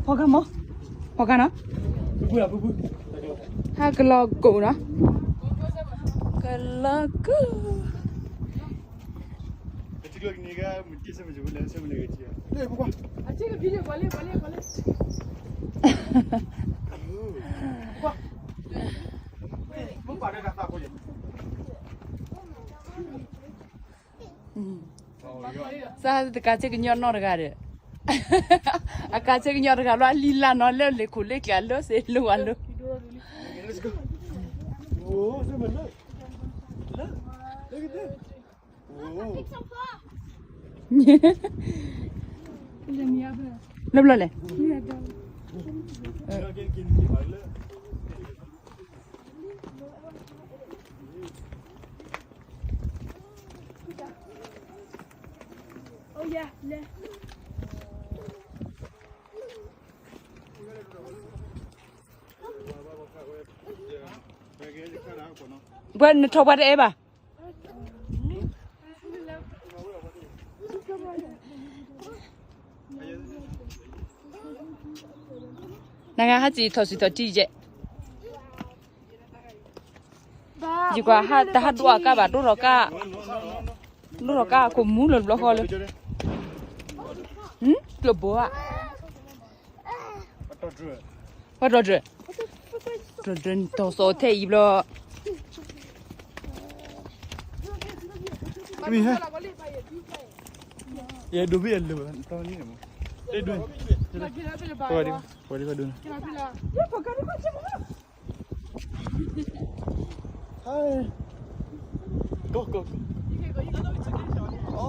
ဖီကါမး, ဖီကါနီၤ, ဟးကလီၤကိၣ်နီၤ, ကလီၤကိၣ်. စးတကးဆ့ကညီနီၢ်တဂၤဒီး, အကးဆ့ကညီတဂၤလီၤ အလံလၢ်နီၤ လၢလ့ခိၣ်လ့ကျဲလၢစ့လၢဝဲလၢ ဘျီဘျီလဲၣ်. ဘၣ်နထီၣ်ပှၤတအဲၣ်ဘၣ်. နဂၤဟးစံးထီၣ်စံးထီၣ်ထံယဲၢ်, ယကွၢ်တဟးဒိၣ်အကါဘၣ် ဒိၣ်ထီၣ်ကါ, ဒိၣ်ထီၣ်ကါခိၣ်မူလၢတဘျီဃီလၢ, ကျိဘိဧါ, ပှၤတီၢ်ဒြၢး, တီၢ်ဒြၢး, တီၢ်စီထဲအံၤဘျီ. ယဒိးဘ့ၣ်အလၢာ်, ပှၤဒိၣ်, ပှၤဒိၣ်, ကီကီကီ,